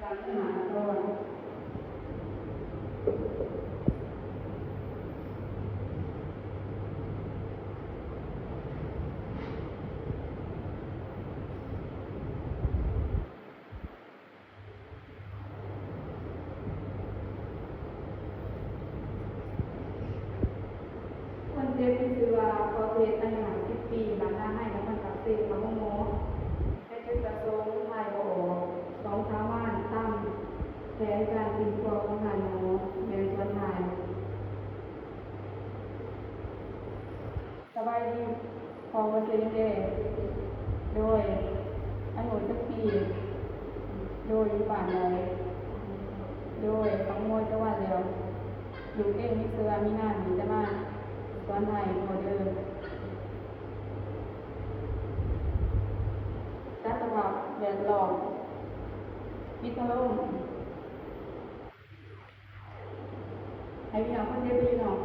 ການຫານະຄອນ. ຄົນເຈັບມີຊື່ວ່າ ປໍເພັດ ອາຍຸຫ້າສິບປີ ບ້ານນາໄຮ ນະຄອນປາກເຊ ເຂົ້າໂຮງໝໍ ໃນຈຸດປະສົງຖ່າຍບໍ່ອອກ ສອງສາມວັນ ຕາມແຜນການປິ່ນປົວຂອງທ່ານໝໍ ແມ່ນສວນຖ່າຍ. ສະບາຍດີ ພໍ່ບໍ່ເຊັງເດ. ໂດຍ ອາຍຸຈັກປີ? ໂດຍ ຢູ່ບ້ານໃດ? ໂດຍ ເຂົ້າໂຮງໝໍຈັກວັນແລ້ວ? ລູກເອງມີຊື່ວ່າ ມີນາ ມີຈະມາ ສວນຖ່າຍໃຫ້ພໍ່ເດີ. ຈັດສະພາບແວດລ້ອມ ປິດພັດລົມ. ໃຫ້ພີ່ນ້ອງຄົນເຈັບໄປຢູ່ນອກ.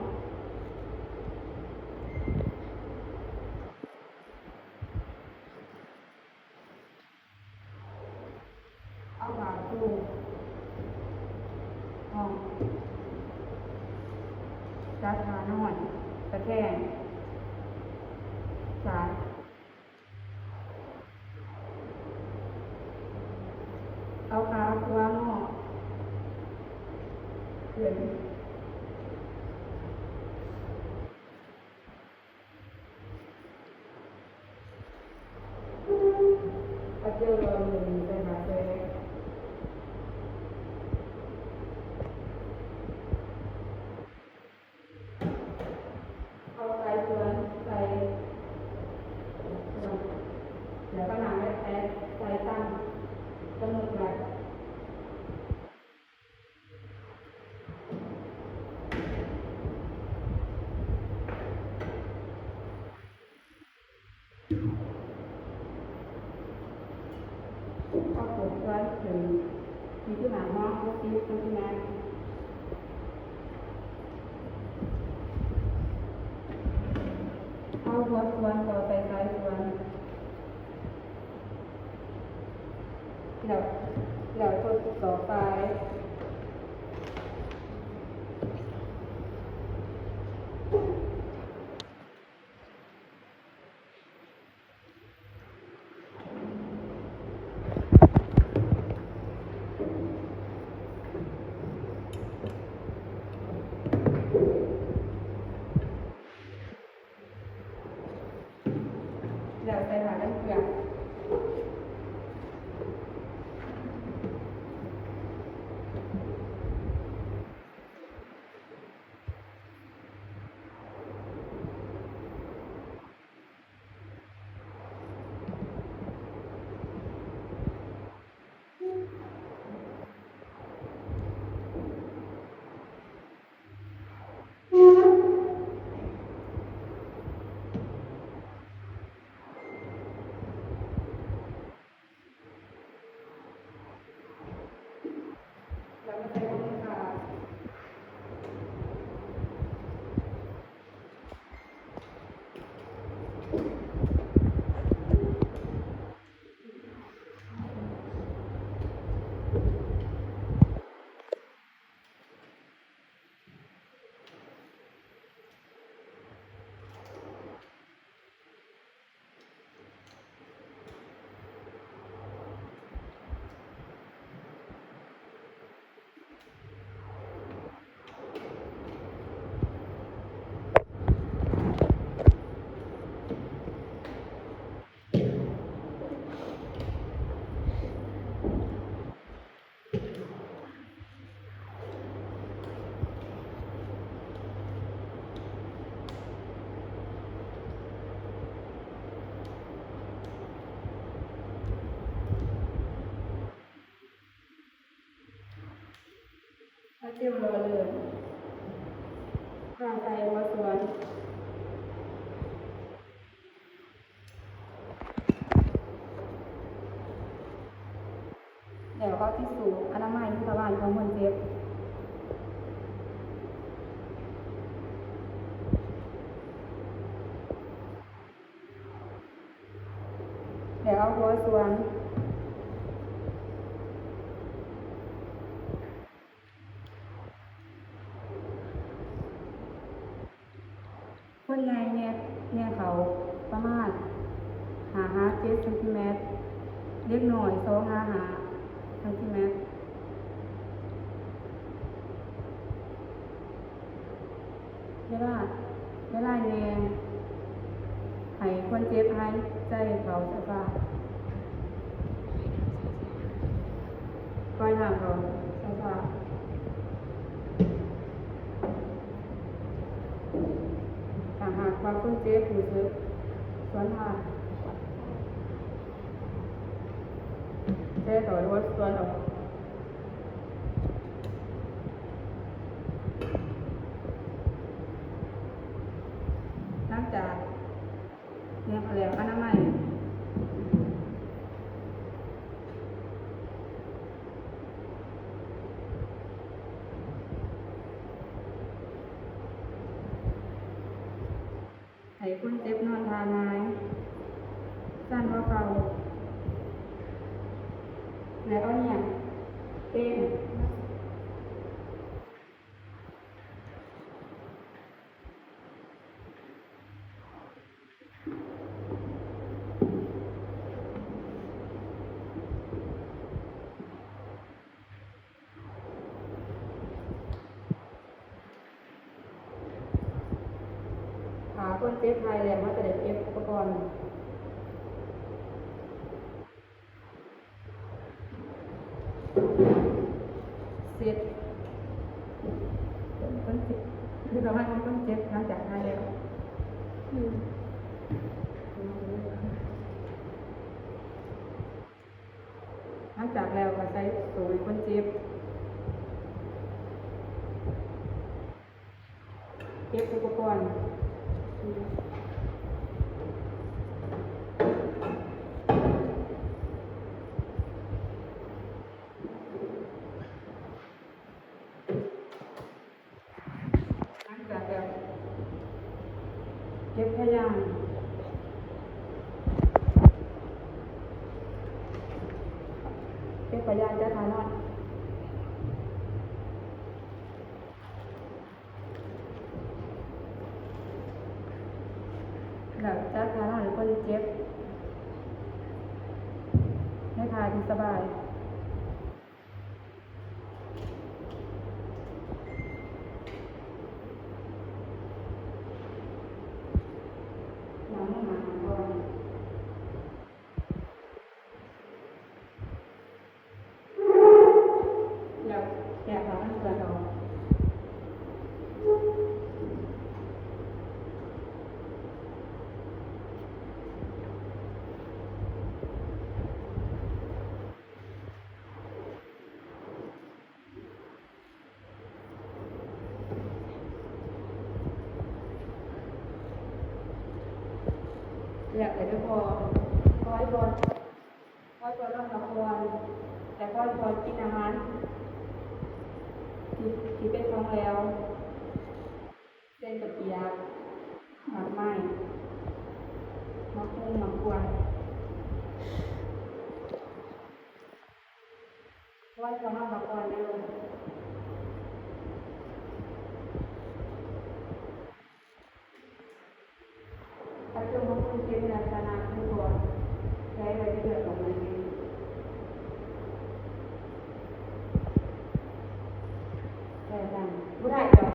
ເອົາຜ້າປູຫ້ອງ. ຈັດທ່ານອນ ຕະແຄງ ສາຍ. ເອົາຂາຂວາງໍຂຶ້ນ. ເອົາເຈີວລໍມືໃສ່ໜ້າແຊ. ເອົາສາຍສວນໃສ່ ແລ້ວກໍນ້ຳແອດແທກໃສ່ຕາມກຳນົດໄວ້. ເອົາກົກສ່ວນຂຶ້ນ ສີ່ສິບຫ້າເນາະ ຫົກສິບເຊັນຕີແມັດ. ເອົາຫົວສ່ວນຕໍ່ໃສ່ສາຍສ່ວນ ແລ້ວ ແລ້ວທົດສອບປາຍ. ແລ້ວໃສ່ຜ້າກັນເປື້ອນ. ເອົາເຈວຫຼໍ່ເລີຍ ທາໃສ່ຫົວສ່ວນ. ແລ້ວເອົາທິຊູອະນາໄມທາບ້ານຂອງຄົນເຈັບ. ແລ້ວເອົາຫົວສ່ວນ ແຍ່ເຂົ້າປະມານຫ້າຫາເຈັດຊັງຕີແມັດ, ເດັກນ້ອຍສອງຫາຫ້າຊັງຕີແມັດ. ເວລາ ເວລາແຍ່ ໃຫ້ຄົນເຈັບຫາຍໃຈເຂົ້າຊ້າໆ, ປ່ອຍນ້ຳອອກຊ້າໆ. ຖ້າຫາກວ່າຄົນເຈັບຮູ້ສຶກສ່ວນທາງ ແຕ່ຕໍ່ລົດສ່ວນອອກ. ຫຼັງຈາກແຍກແລ້ວອະນາໄມ ໃຫ້ຄົນເຈັບນອນທ່າຫງາຍ, ຊັນຫົວເຂົ່າ ແລະ ເອົາໜ້າເຕະ. ຖ້າຄົນເຈັບຫາຍແລ້ວ ເຮົາຈະໄດ້ເກັບອຸປະກອນເສັດ. ຄົນເຈັບ ຄືສະພາບຂອງຄົນເຈັບຫຼັງຈາກຫາຍແລ້ວ. ອືມ ຫຼັງຈາກແລ້ວກໍໃສ່ໂສ້ໃຫ້ຄົນເຈັບ, ເກັບອຸປະກອນ. ຫຼັງຈາກແລ້ວ ເກັບພະຍາງ ເກັບພະຍາງຈັດທ່ານອນ ແລ້ວຈັດທ່ານອນໃຫ້ຄົນເຈັບໃນທ່າທີ່ສະບາຍ. ແລ້ວແຕ່ເດີພໍ່ ຂໍໃຫ້ພໍ່ ຂໍໃຫ້ພໍ່ນອນພັກຜ່ອນ ແລະ ຂໍໃຫ້ພໍ່ກິນອາຫານທີ່ ທີ່ເປັນຂອງແຫຼວ ເຊັ່ນ ເຂົ້າປຽກ, ໝາກໄມ້, ໝາກຫຸ່ງ, ໝາກກວດ. ຂໍໃຫ້ພໍ່ນອນພັກຜ່ອນເດີ. ປະຈຸບັນຄົນເຈັບໃນລັກສະນະຄືພໍ່